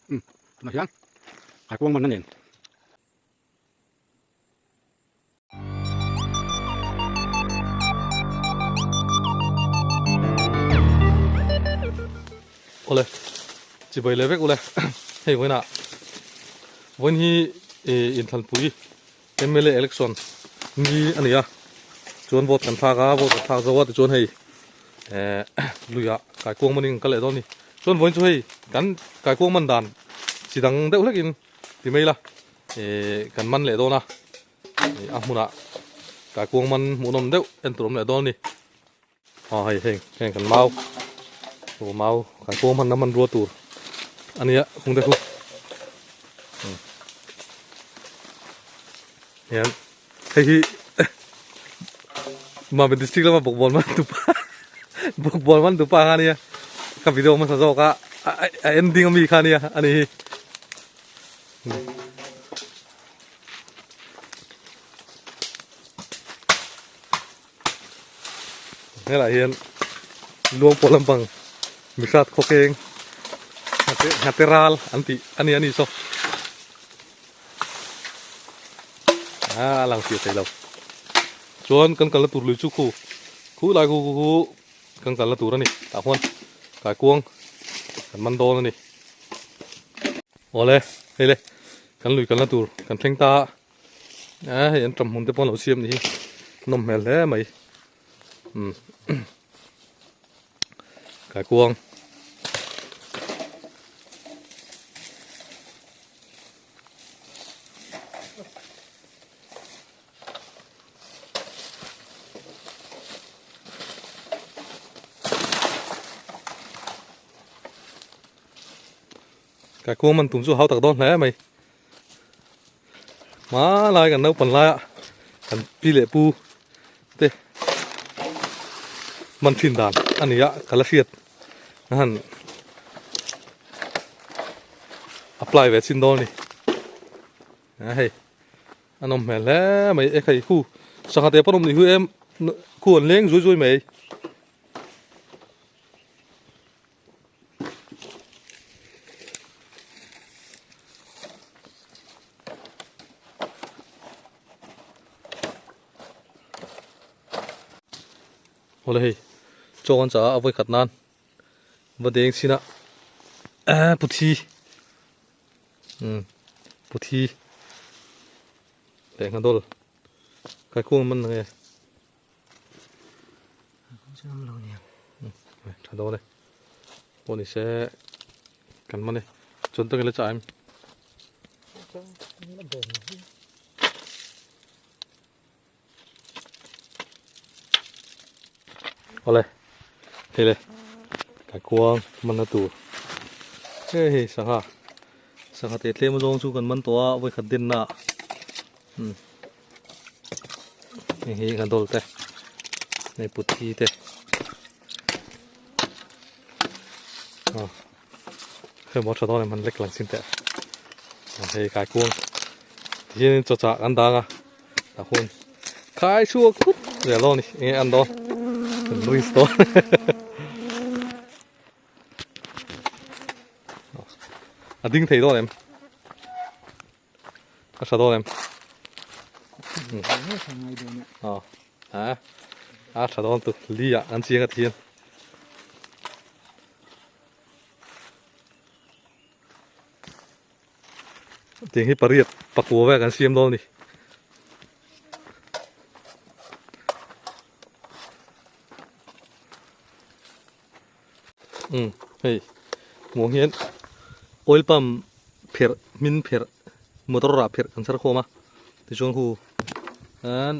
Umm tunah hian kaikuang man a nen. Awle chibai leh vek ule hei vawiinah vawiin hi ih inthlanpui mla election ni a ni a chuan vote kan thlak a vote kan thlak zo a tichuan hei eh luiah kaikuang manin kan kal leh dawn a ni chuan vawiin chu hei kan kaikuang man dan chi dang deuh hlekin ti mai ila ih kan man leh dawn a ih a hmunah kaikuang man hmuhnawm deuh en tur awm leh dawn a ni. Aw hei heng heng kan mau aw mau kan pawm hman na hmanrua tur a nia kung te khu hian hei hi Mamit district lama bawkbawn man tupa bawkbawn man tupa kha ania ka video hmasa zawk a a ending ami kha ania ani hi. Helai hian luang pawh lampang mihrat khawkeng nghate ral an tih a ni a ni saw a lang fiah thei lo chuan kan kalna tur lui chu khu khu lai khu khu kan kalna tur a ni tah khuan kaikuang kan man dawn a ni awle hei le kan lui kalna tur kan thleng ta a. A hei an ṭam hmun te pawh an lo siam ni hi nawm hmel hle mai umm kaikuang kaikuang man tum chu hau tak dawn hle mai. Hma lai kan naupang laia kan pi leh pu te man thin dan a ni a ka la hriat a han apply ve chin dawn a ni a hei a nawm hmel hle mai e khai khu sangha te pawh an awm ni hu em khu an leng zui zui mai. Awle hei chaw an chah a a vawi khat nan va deng chhin a eh puthi umm puthi leh nghadawl kaikung man nge. Tha dawn e pawh ni se kan man e chuan takin la chah em awle hei le kaikuang man na tur hei hei sangha sangha te tlem zawng chu kan man tawh a vawikhat din na umm. Hei hi a dawl te hei puthi te aw hei maw tha dawn em han lek lang chin teh hei kaikuang tihianin chaw chah kan dang a tah hun khai chhuak thut zel dawn a ni enge an dawn luis dawn a ding thei dawn em. A tha dawn em? Aw a a tha dawn tu li ah an chiang a ti hian. Tiang hi pariat pakua vel kan siam dawn a ni. Umm hei hmuh ang hian oil pump pherh hmin pherh motor ah pherh kan chhar khawm a tichuan khu an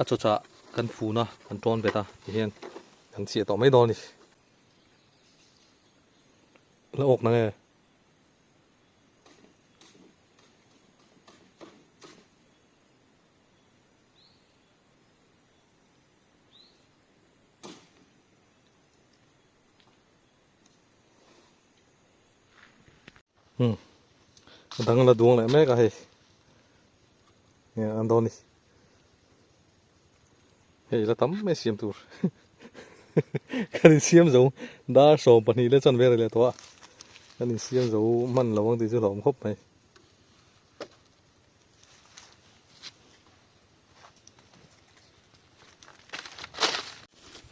a chaw chah kan fun a kan tawn bet a tihian kan chhiah tawh mai dawn a ni la awk na nge. Hmm. Dang la duang leh mek a hei. Nge an dawn ni. Hei la tam mai siam tur. Kan insiam zo dar 12 leh chuan vel leh tawh a, kan insiam zo hman lo ang tih chu hlauhawm khawp mai.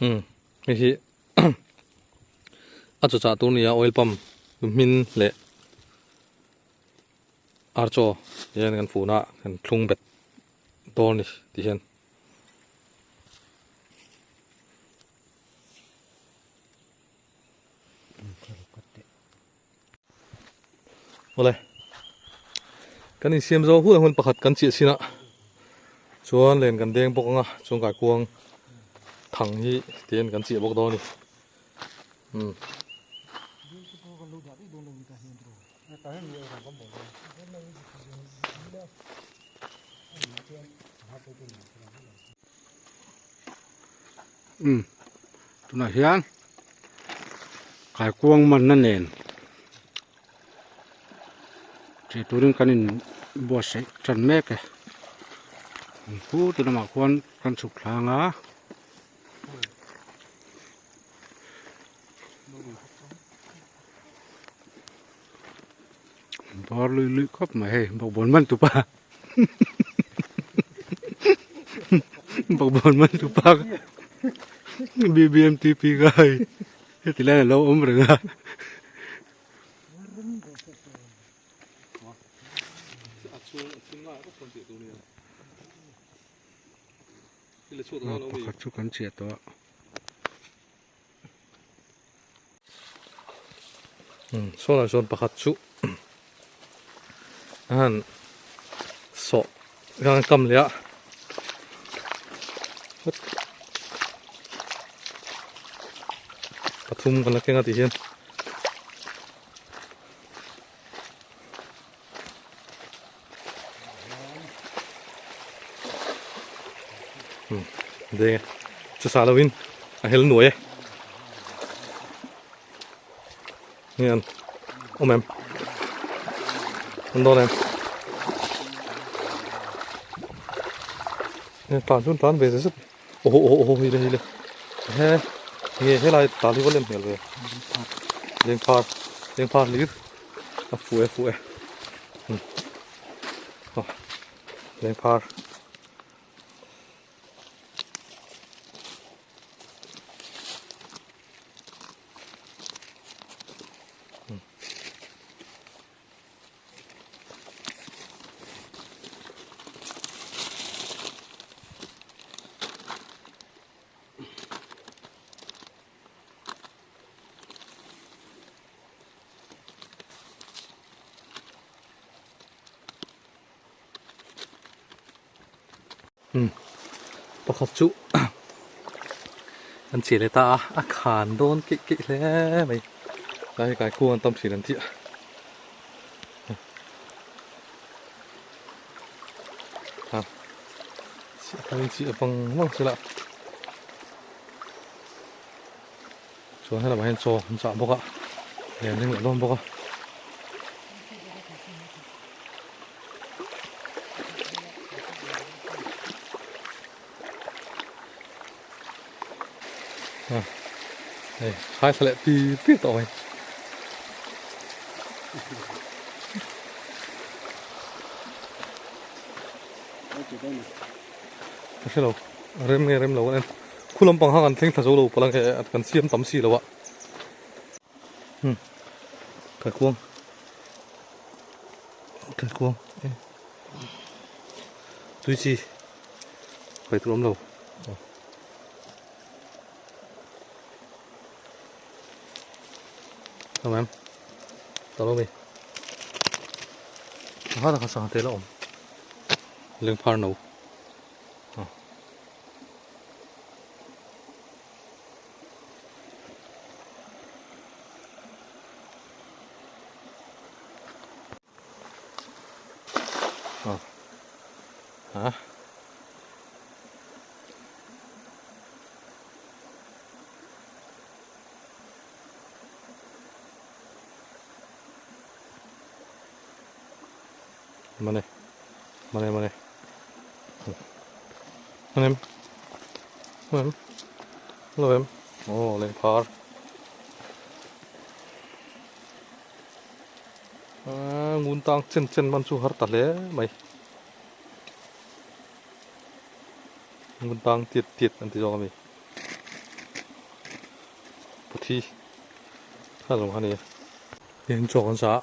Umm hei hi a chawchah tur nia oil pump hmin leh archaw hian kan fun a kan thlung bet dawn a ni tih hian. Awle kan insiam zo hun hun pakhat kan chiah chin a chuan len kan deng bawk anga chuan kaikuang thang hi tiin kan chiah bawk dawn a ni umm. Umm tunah hian kaikuang manna nen chei turin kan in buatsaih tan mek e khu ti lamah khuan kan chhuk thlang a. Bar lui lui khawp mai hei bawkbawn man tupa bawkbawn man tupa BBMTP kha hei heti lai alo awm reng a. Pakhat chu kan chiah tawh a. Sawnah chuan pakhat chu a han sawh khan kam leh a pathum kan la keng a tih hian deng e chu sa lovin a hel nuai e hian awm em an dawn em he tan chu tan ve zet aw aw aw hei le hei le he nge helai tal hi va lem hmel ve lengphar lengphar hlir a fuh e fuh e lengphar. Pakhat chu an cheh leh ta a a khan dawn keih keih hle mai tlai hi kaikung an tam thin an tih a ha chiah chiah vang vang sela chuan helamah hian chaw an chah bawk a lian ding leh dawn bawk a. Hei khai thla leh pi pi tawh mai. Ka hre lo rem nge rem lo a en khu lampang kha kan thleng thla zo lo palh ang e kan siam tam si lo a hmm kaikuang kaikuang e tui chi pai tur awm lo. Không em Tao đâu mi Hát là sang thế là ổn Lưng phar nấu Hả? Mane mane mane mane mane lo em. Aw lengphar. Aaa ngun tang chen chen man chu har ta hle mai. Ngun tang tiat tiat an ti zawk a mi. Pathi kha zawng kha ni a. Tin chaw kan sa a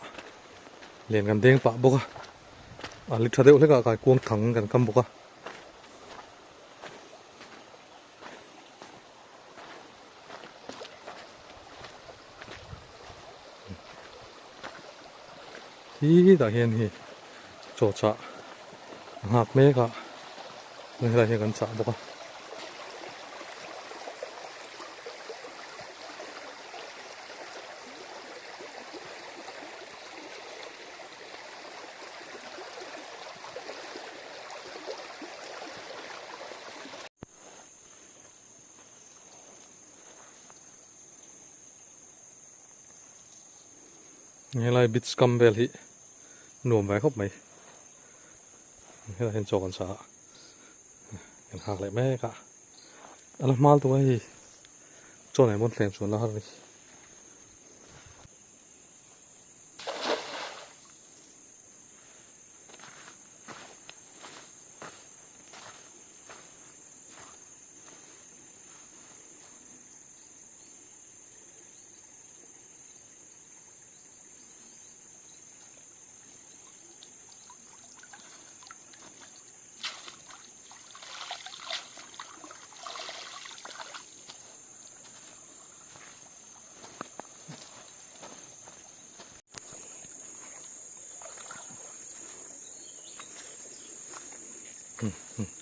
len kan deng pah bawk a a li tha deuh hlek ah kaikuang thang kan kam bawk a. Hi tah hian hei chaw chah a nghak mek a helai hian kan chah bawk a. Helai beach kam vel hi nuam ve khawp mai helai hian chaw kan sa a kan nghak leh mek a a la hmal tawh a hei chaw nei pawn thleng chuan la har a ni.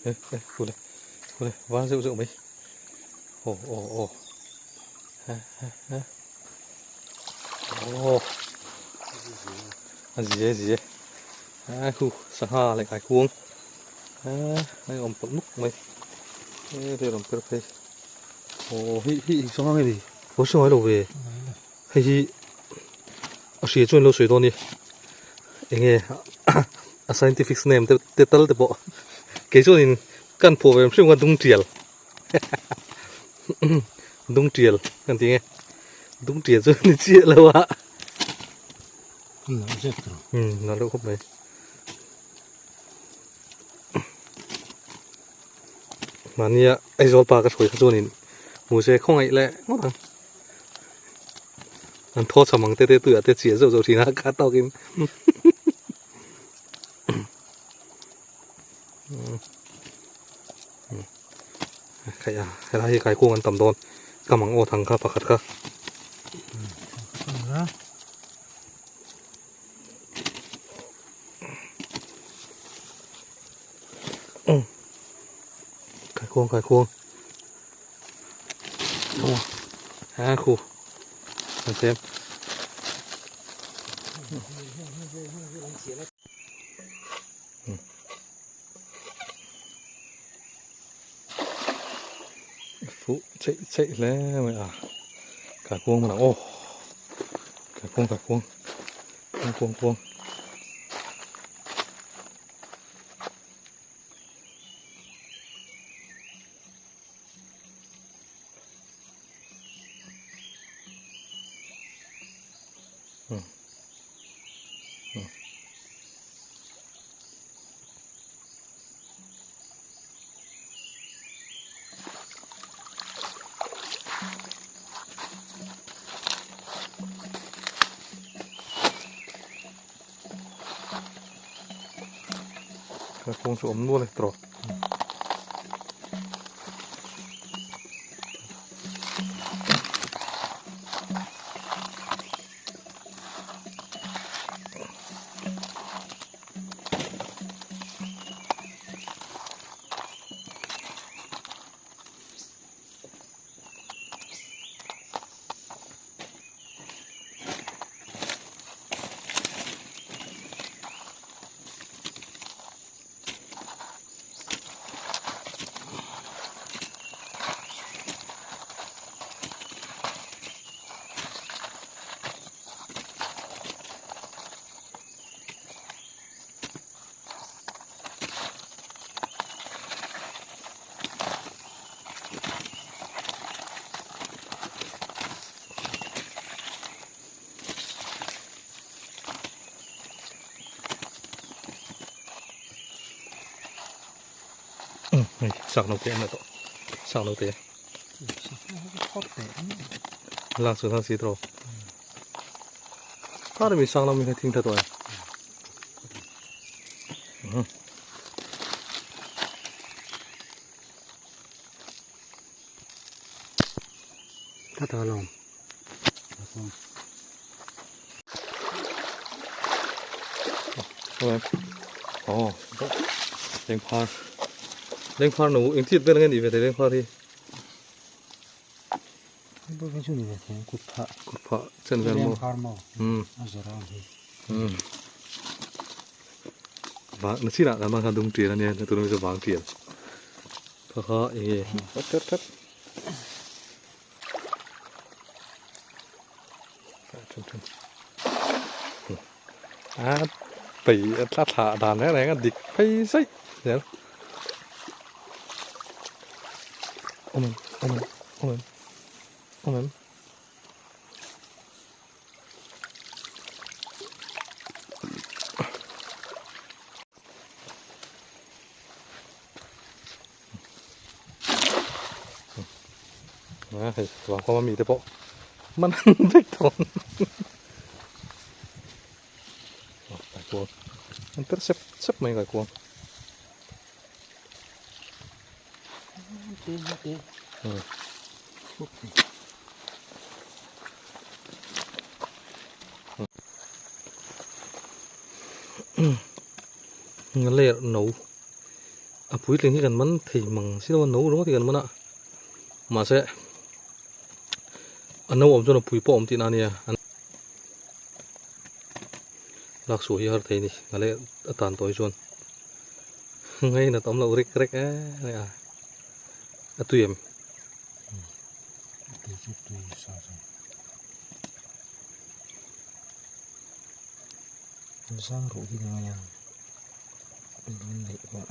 Ê ê khu đây khu đây vang rượu rượu mấy ồ ồ ồ ha ha ha ồ gì gì à khu sangha lại cái cuông à đây còn một nút mấy đây làm cái phê ồ hi hi sangha cái gì có sangha đâu về hei hi a hria chuan lo sawi dawn a ni enge a scientific name te te tal te pawh kei chuanin kan phuah ve hrim khan dung tial dung tial kan ti nge dung tial chu ni chiah lo a umm nalh deuh khawp mai. Mahnia Aizawl pa ka hruai kha chuanin hmu se khawngaih leh ngawt ang. An thaw cham ang te te tuiah te chiah zeuh zeuh thin a kha tawkin. Khaih a helai hi kaikung an tam dawn ka mang aw thang kha pakhat kha. Khai khuang khai khuang a khu anh xem phụ chạy chạy lên mày à cả cuông mà ô cả cuông cả cuông cuông cuông Kawng chu awm nual e tawh. Hei sak naute an la tawh sak naute lak chu thang si tawh kar mi sang lam hi thing tha tawh e Tha tha lo. Oh, lengphar lengphar no eng thit vel nge ni ve thei lengphar hi Kut phah kut phah chen vel maw lengphar maw um a zawrh ang hi um vang na chinah kan bang khan dum tial ania tuna mi chu vang tial kha kha enge that that a tui a thla thlah dan reng reng a dik phei saih zel awm em awm em awm em awm em. A hei vang khawm a mi te pawh man vek tawh kaikuang an per sep sep mai kaikuang ler no a puitling hi kan man thei mang si lo a no ringawt hi kan man a mahse a no awm chuan a pui pawh a awm tihna a nia lak suah hi a har thei a ni a leh a tan tawh hi chuan ngainat awm loh rek rek em a a tui em. Zang ruh hi ngai a lun neih pawh.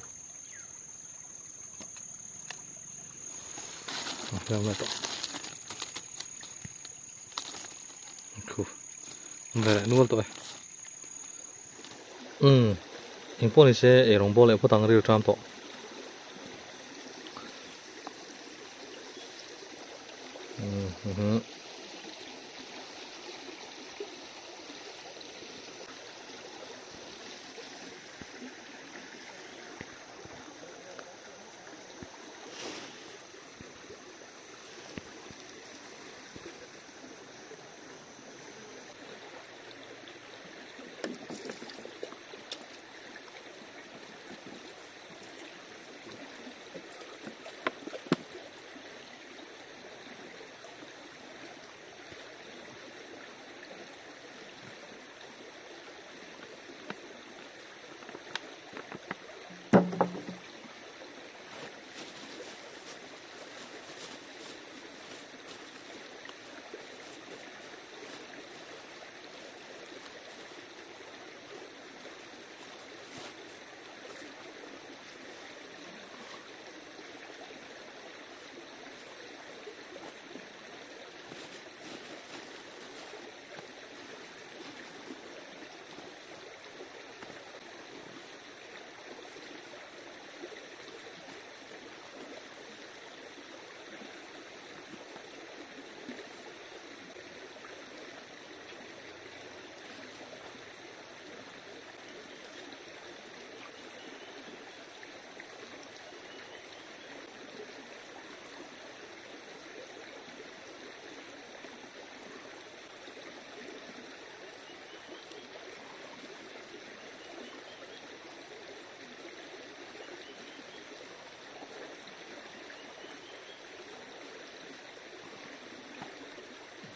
Khu ve nual tawh e um engpawh ni se eirawng bawk leh phawt ang ril ṭam tawh.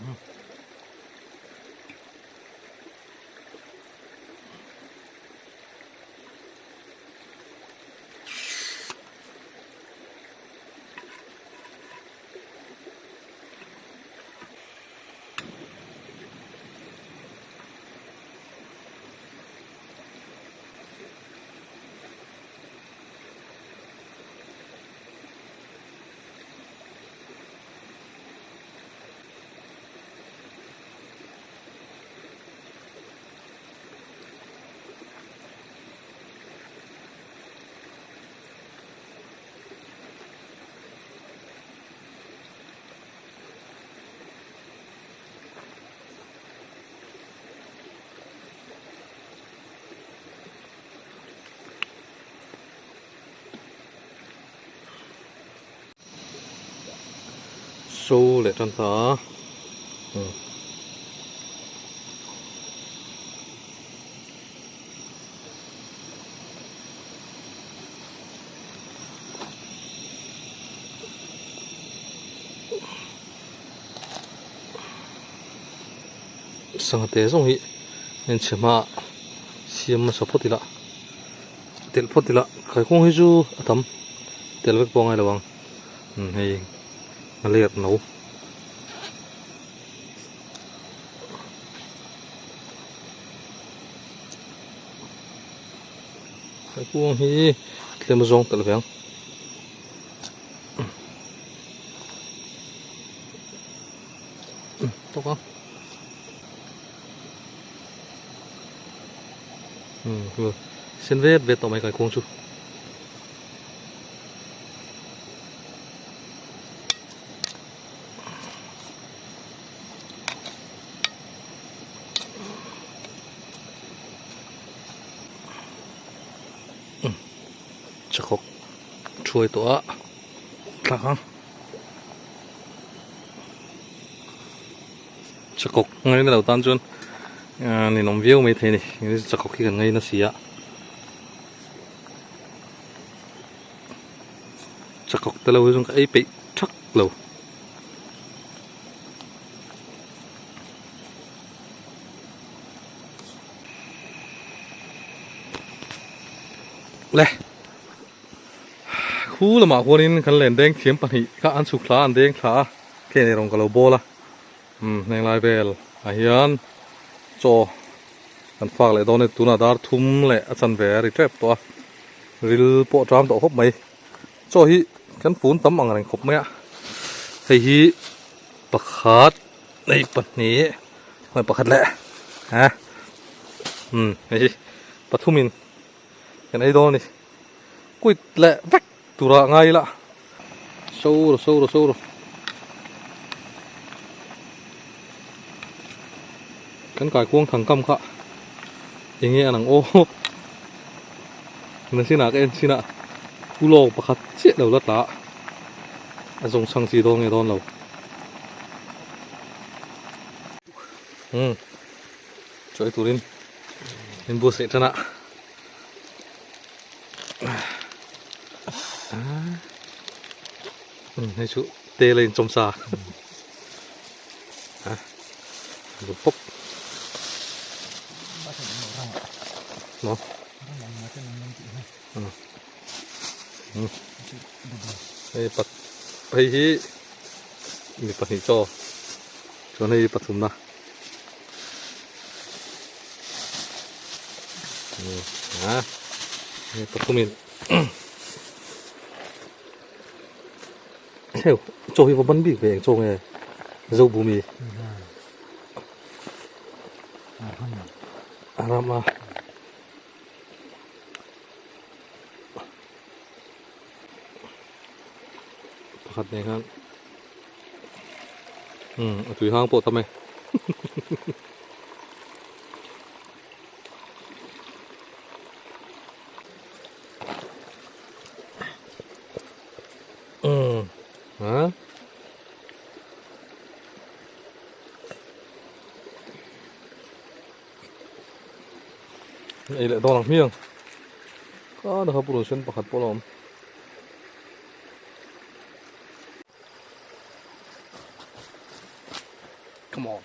Um. So leh tan ta a. Sangha te zawng hi a inchhe hma a siam hmasa phawt ila telh phawt ila kaikawng hi chu a tam tel vek pawh a ngai lo ang hei a let no. Kaikuang hi tlem a zawng telh ve ang. Tawk a umm sen vet vet tawh mai kaikuang chu. Chakawk thuai tawh a thlak ang chakawk ngaina lo tan chuan ninawm viau mai thei a ni chakawk hi kan ngaina si a chakawk te lo hi chuan ka ei peih thak lo. Le khu lamah khuanin kan len deng thiam pahnih kha an chhuk thla an deng thla a khen erawng ka lo bawl a umm heng lai vel ah hian chaw kan fak leh dawn a ni tunah dar thum leh a chanve a ri tep tawh a ril pawh a ṭam tawh khawp mai chaw hi kan fun tam ang reng khawp mai a hei hi pakhat hei pahnih hei pakhat leh ha umm hei hi pathumin kan ei dawn a ni quit leh vek tura ngai ila so ro so ro so ro kan kaikuang thang kam kha enge an ang aw na chinah ka en chinah ulawng pakhat chiah lo la tla a zawng chhang chi dawn nge dawn lo umm chaw ei turin in buatsaih tan a. Hei chu tel a inchawm sa a lu pawp maw hei pat hei hi mi pahnih chaw chuan hei pathumna. A hei pathumin heu chaw hi va ban bik ve eng chaw nge zo bumi a ram a pakhat nen khan umm a tui hang pawh tam e. Umm ha ei leh dawn ang hmiang ka na purun sen pakhat pawh a awm. Come on.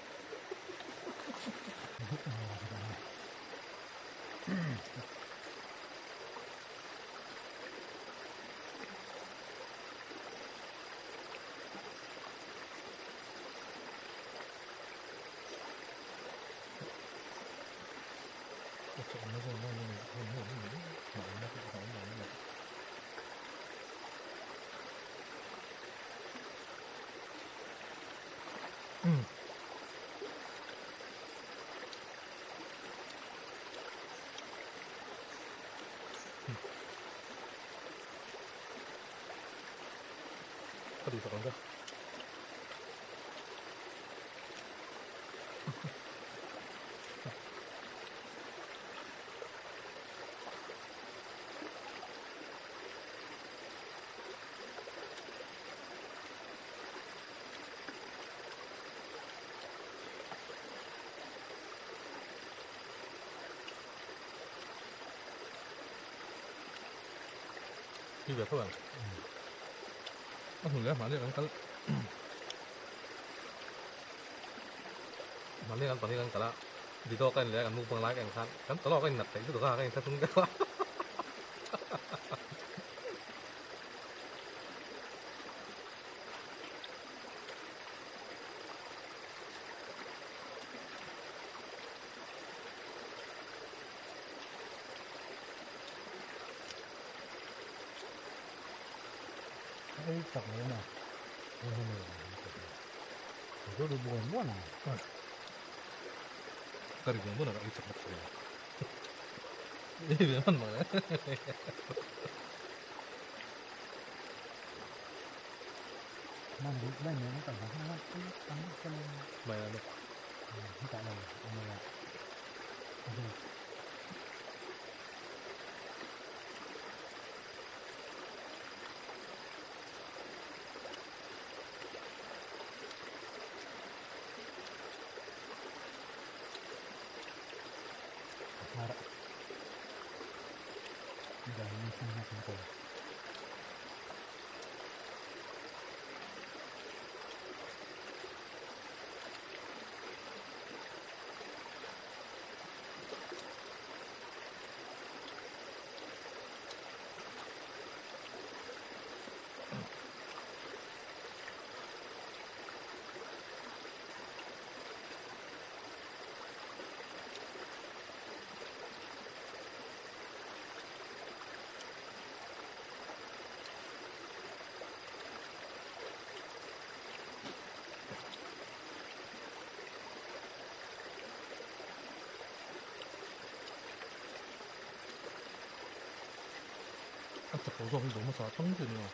Tui ve tho ang. A hmun leh mahni kan kal mahni kan pahnih kan kal a video ka en leh a kan mukbang lai ka en khan kan tawlawk a innat theih lutuk a ka inthlahrung deuh a. Ei chak mai a Ka ri buan buan a. Ka ri buan buan a ka ei chak bawk si a. Ei ve hman mai. Man bi bai mai kan ha ha ang kan Mai a. Ta lo ang la. Mara. Dahil minsan natin ko. A chak lo zawk hi zo hmasa tang che ni a.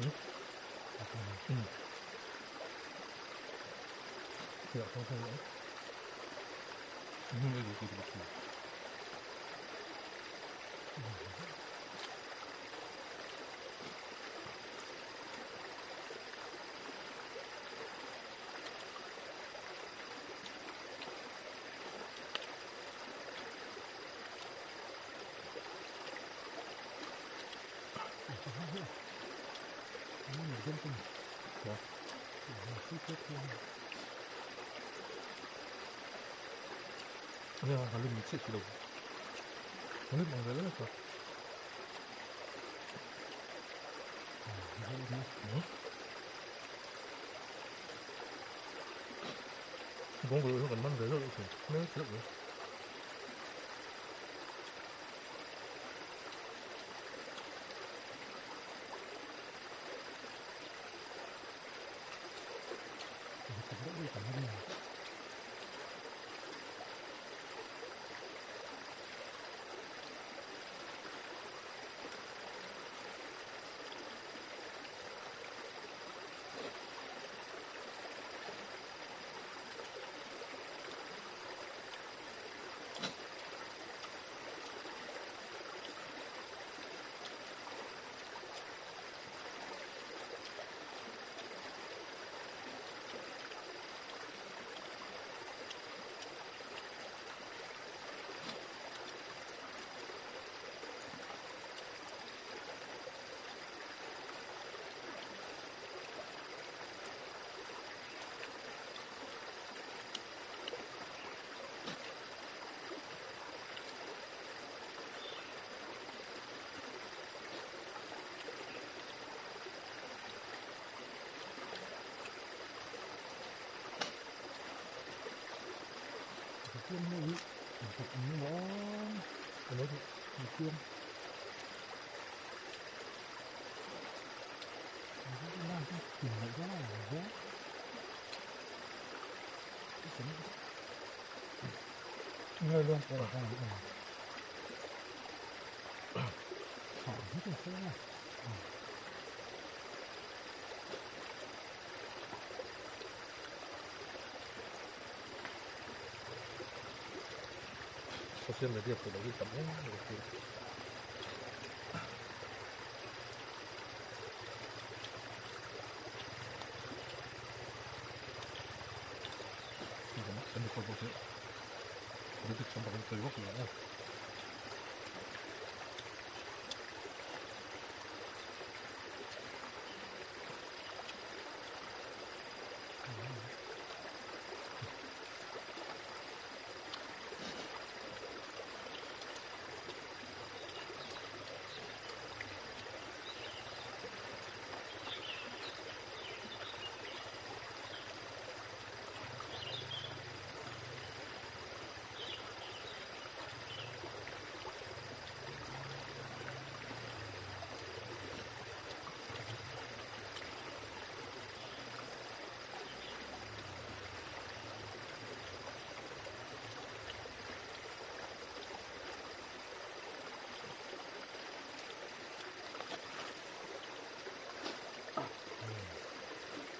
Ừ. Ừ. Dạ, không không nữa. Ừ, cái gì cái gì. Dạ. Nè, nó lên chết đâu. Nó lên bằng giấy lên rồi. Bóng vừa nó còn mang giấy rồi thì nó chết rồi. Social media pawh lo hi tam em em a.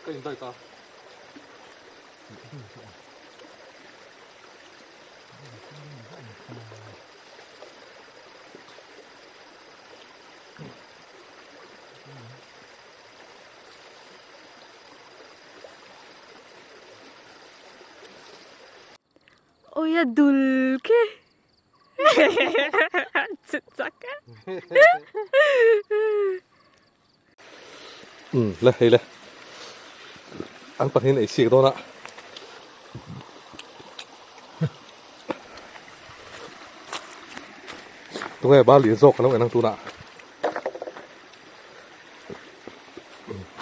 Ka in dai ta. Oi a dul khi. Chak e. Um le hei le. An pahnih ei siak dawn a. Tunge ba lian zawk kan lo en ang tunah.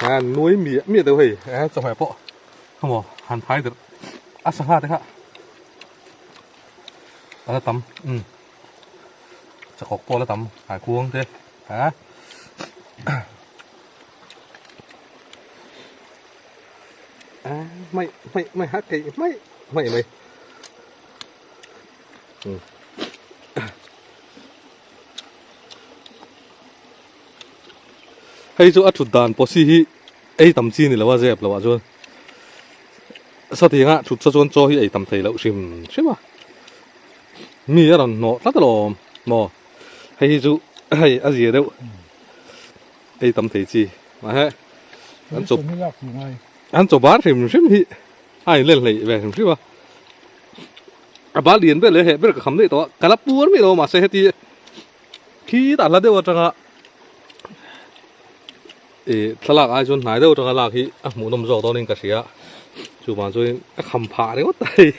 A nuai miah miah deuh hei a chawhmeh pawh khaw han phai der a sangha te kha a la tam um chakawk pawh a la tam kaikuang te a a hmaih hmaih hmaih ha keih hmaih hmaih mai um. Hei chu a thut dan pawh si hi ei tam chi ni lo a zep lo ah chuan satianga thut sa chuan chaw hi ei tam thei loh hrim hrim a mi a rawn hnawh tlat alawm maw hei hi chu hei a zia deuh ei tam thei chi mahse an chaw an chaw bar hrim hrim hi a inlen hleih ve hrim hrim a a bal lian ber leh heh ber ka kham daih tawh a ka la puar miah lo a mahse heti Khi ta hla deuh atanga ih thlalak ai chuan hnai deuh atanga lak hi a hmuhnawm zawk dawnin ka hria chuvang chuanin a kham phah ringawt ta hei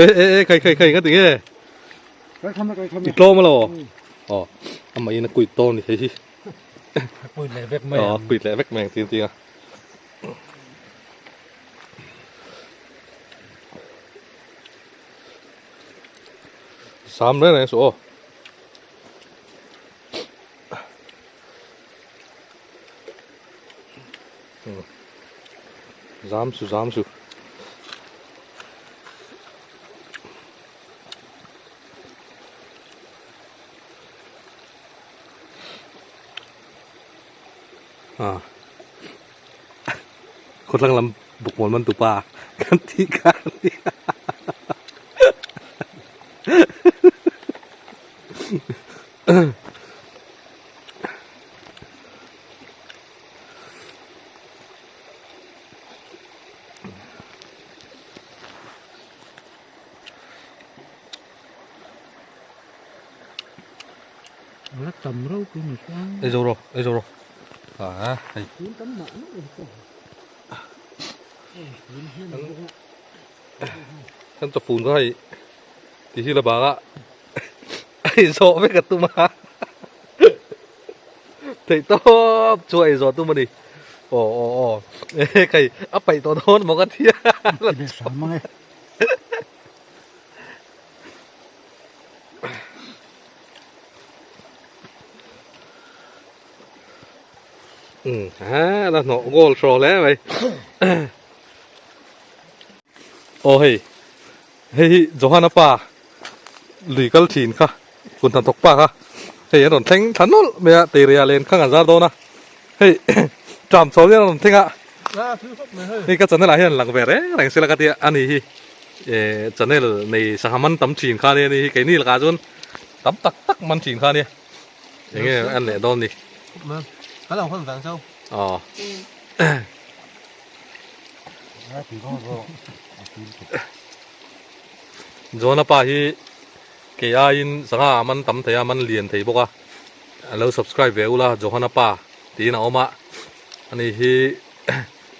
e e e khai khai khai ngati nge i tlawm alo aw amah in a kuit dawn ni hei hi kuit leh vek mai aw kuit leh vek mai ang tin tin a. Sam reng reng suh aw. Zam su zam su. À. Khawthlang lam bukmawl man tupa kan tih kha a ni a. La tam rau pui ni chuan. Ei zo rawh, ei zo rawh. Ah, hei. Tun tam mah mah ni chu. Kan chawfun kha hei ti hi la bang a ei zawh vek a tum a theih tawp chu a ei zawh tum a ni aw aw aw e kai a paih tawh dawn maw ka ti a. Um ha la hnawh goal hraw hle mai. Aw hei hei hi Johana pa lui kal thin kha kut hnathawk pa kha hei an rawn thleng thla nawlh mai a teiria len kha kan zar dawn a hei tram chho hian an rawn thleng a hei ka channel ah hian lang ve reng reng sela ka tia ani hi eh channel nei sangha man tam thin kha ania ni hi keini lakah chuan tam tak tak man thin kha ania enge an leh dawn ni aw. Johna pa hi kei aiin sangha a man tam thei a, man lian thei bawk a, a lo subscribe ve ula Johana pa tiin a awm a, ani hi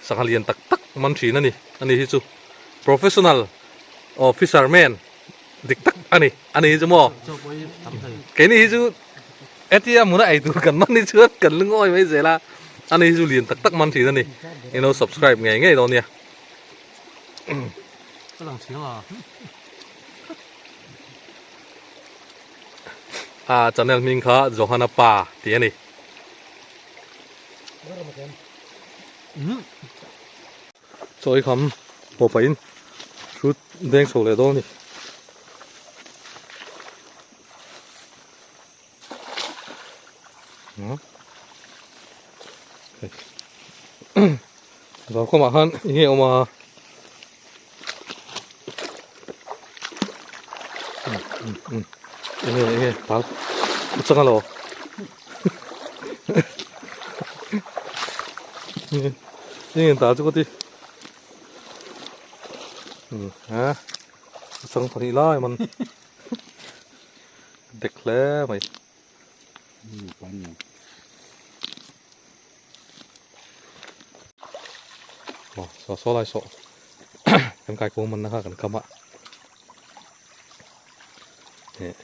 sangha lian tak tak man thin a ni, ani hi chu professional officer man dik tak a ni, ani hi chu maw keini hi chu Hetia hmuna ei tur kan man hi chuan kan lungawi mai zel a, ani hi chu lian tak tak man thin a ni. I lo subscribe ngei ngei dawn nia. Ka lang chiang a. A channel hming kha Johana Pa tih a ni. Chaw i kham pawh pahin hrut deng chho leh dawn a ni. Zawkawmah khan eng nge awm a eng nge eng nge pal a chang alo eng nge ta chu ka ti a chang pahnih lai man. Dek hle mai. Aw saw saw lai saw kan kai kawng man na kha kan kam a eh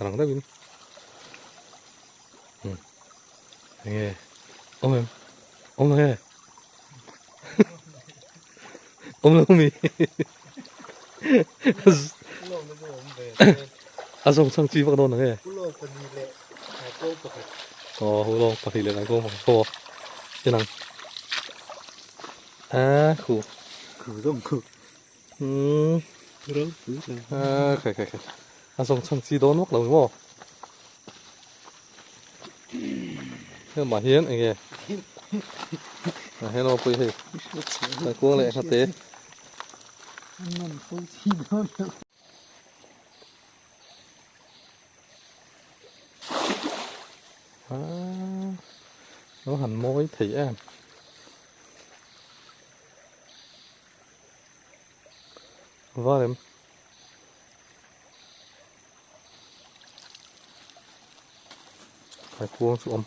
rang deuhin enge awm em awm lo nge awm lo mi a zawng chang chi vak dawn ang e aw hulawng pahnih leh naikawng pakhat pawh inang a khu khu zawng khu umm a khai khai khai a zawng chang chi dawn vak lo maw hemah hian eng nge ah hian aw pawh hei kan kuang leh nghate ah nó han mawi thei em var em. Khai kuang chu awm.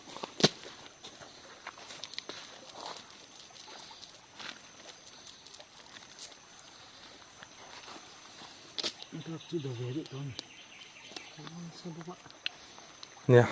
Nia.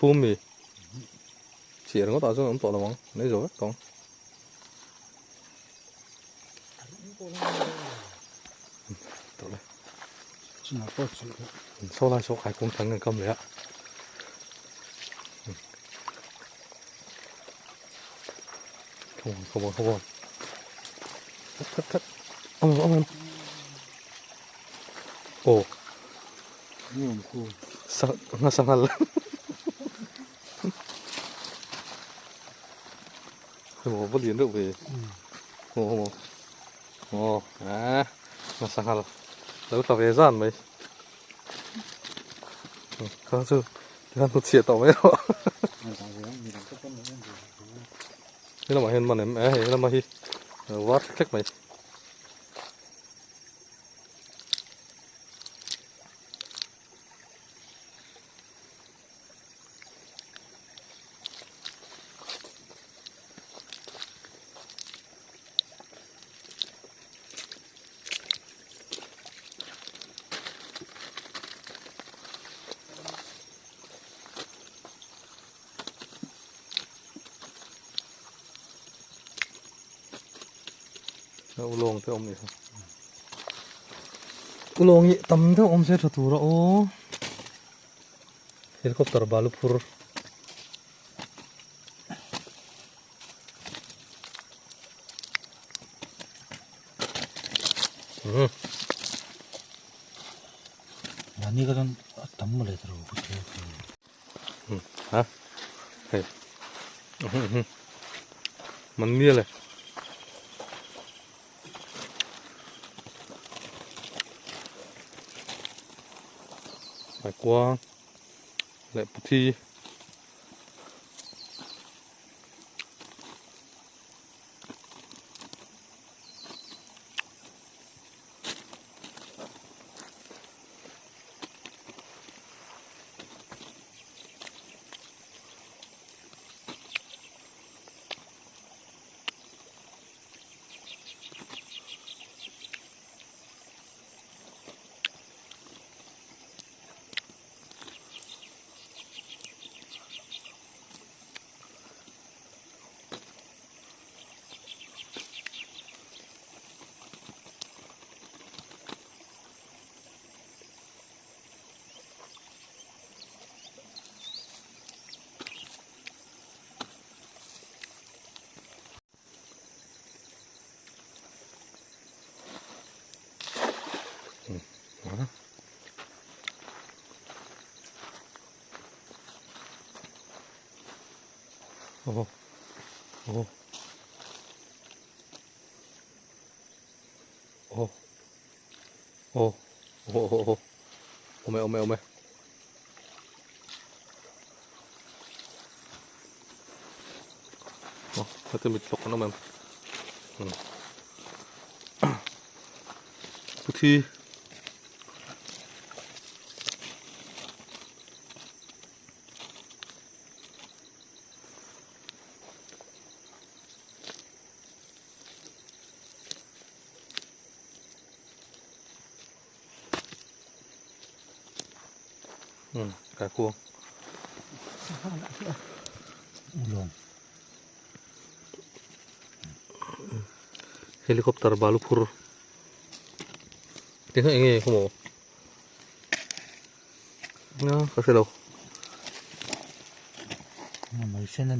Phum mi chhiar ngawt ah chuan awm tawh lo ang nei zo vek tawh ang saw lai saw kai kawng thang kan kam leh a. Come on, come on, come on. Thắt, thắt, thắt. Ông, ông, ông. Ồ. Sang, nga sangal. Ồ, vẫn liền được về. Ồ, ồ. Ồ, à, nga sangal. Đâu là về gian mấy. Khá chứ. Tikhan hnu chhiah tawh mai rawh. He lamah hian man em e hei lama hi var thlek thlek mai. Ulawng te awm ni kha. Ulawng hi tam deuh awm se tha tur a aw. Helicopter balu phur. Mahni ka chuan a tam mawle ta ro ku che. Ha hei man mial e. Kaikuang leh puthi. Aw aw aw aw aw aw aw awm e awm e awm e aw heti mit hlawk an awm em puthi. Cà cua helicopter balu phur tiếng nghe không ổ nó có xe đâu Mấy sen này.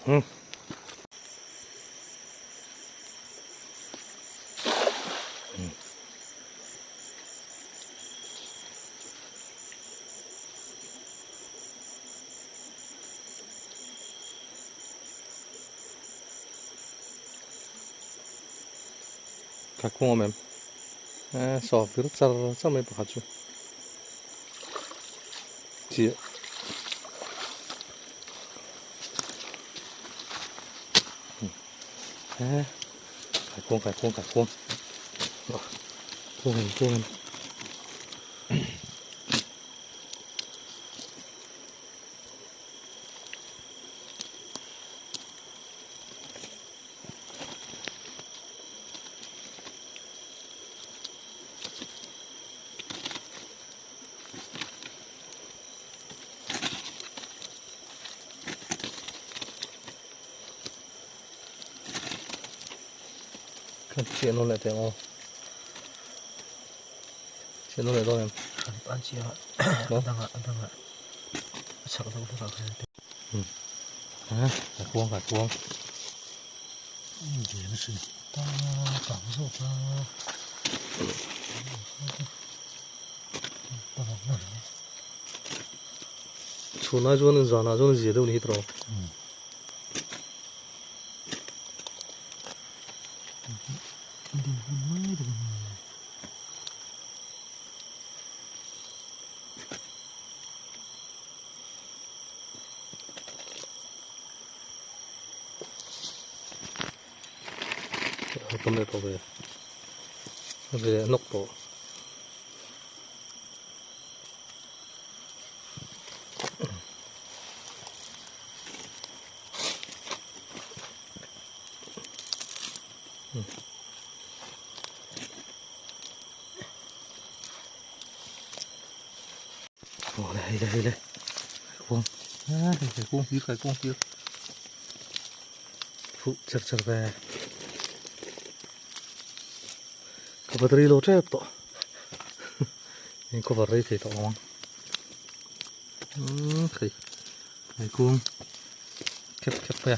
Ừ. Ka kung awm em saw vir char char mai pakhat chu chiah kai khuang kai khuang kai khuang khuang em khuang em. Chiah nawn leh teh ang aw chiah nawn leh dawn em an chiah a dangah a dangah a chak deuh hlek ah khan a kuang a kuang chhunah chuan zanah chuan zia deuh ni hi tawh. Din hun mai tak a ni. Tam leh tawh ve. Ve nawk tawh. Ồ, đây đây đây cuông à, đây cuông phía cái cuông phía phụ chặt chặt về cái battery lô chép to nhưng có battery thì to không thì cái cuông khép khép về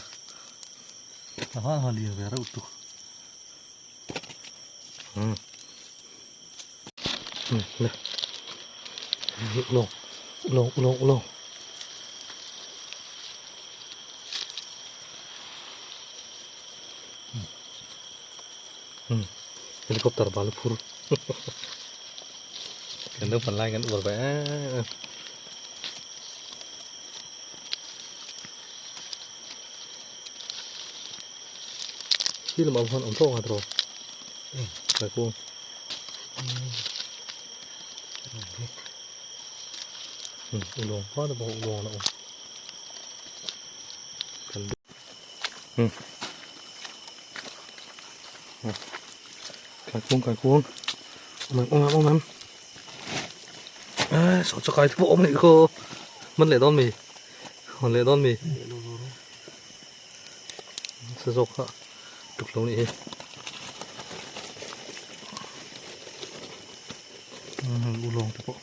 nó hoa liền về ra ụt này lông lông lông lông helicopter balu phur cái nước phần lai ngắn uốn vẽ khi là ông hơn ông thô hạt rồi phải không ulong quá là bộ ulong nó cần cái cuông ông lắm à sợ cho cái bộ ông này cô mất lệ đón mì còn lệ đón mì sử dụng hả trục lỗ này ulong tập bộ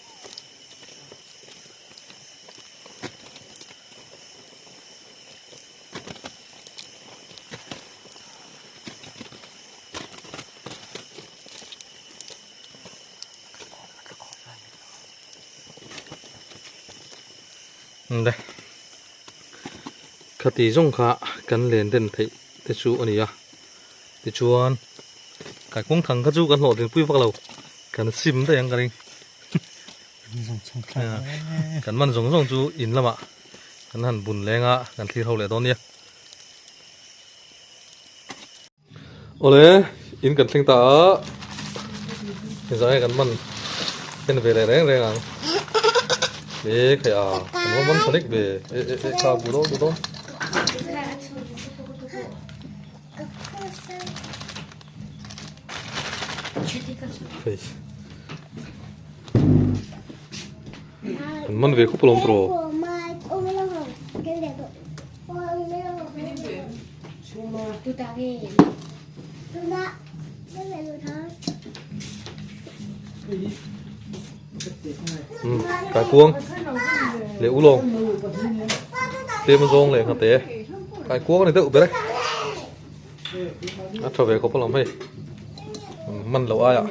đây khati zong kha kan len den thei te chu ania ti chuan cái cuông thằng kha chu kan hlawh din pui vak lo kan sim te ang ka ring kan man zong zong chu in lama kan han bun lenga kan thlir ho leh dawn nia ole in kan thleng ta a zai kan man en ve leh reng reng ang e khai a kan man thanik ve e e e kha bu do bu do man ve khawp alawm tawh cái cuông lệ u lông tiêm rong lệ hạt tế cái cuông này tự biết đấy ăn trở về có bao làm hay măn lẩu ai ạ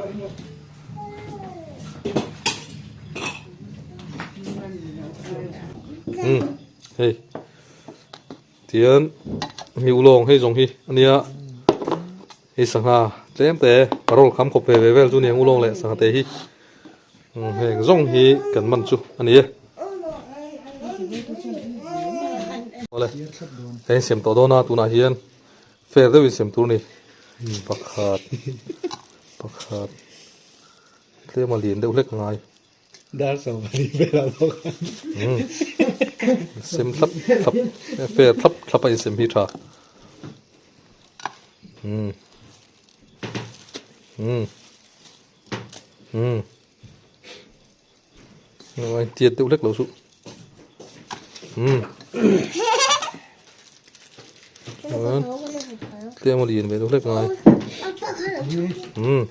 hey tiền mi u lông hay rong hi anh nhá hi sangha tlem te parol kham khop ve ve vel chu niang ulong leh sangha te hi heng zawng hi kan man chu a ni e awle heng siam tawh dawn a tunah hian fair deuh in siam tur a ni pakhat pakhat tlem a lian deuh hlek a ngai Dar sawmali velah bawk a. Sem thlap thlap fair thlap thlap a insem hi tha. Um um um Rồi tiệt deuh hlek lo chu. Um Tlem a lian ve deuh hlek ngai. Um.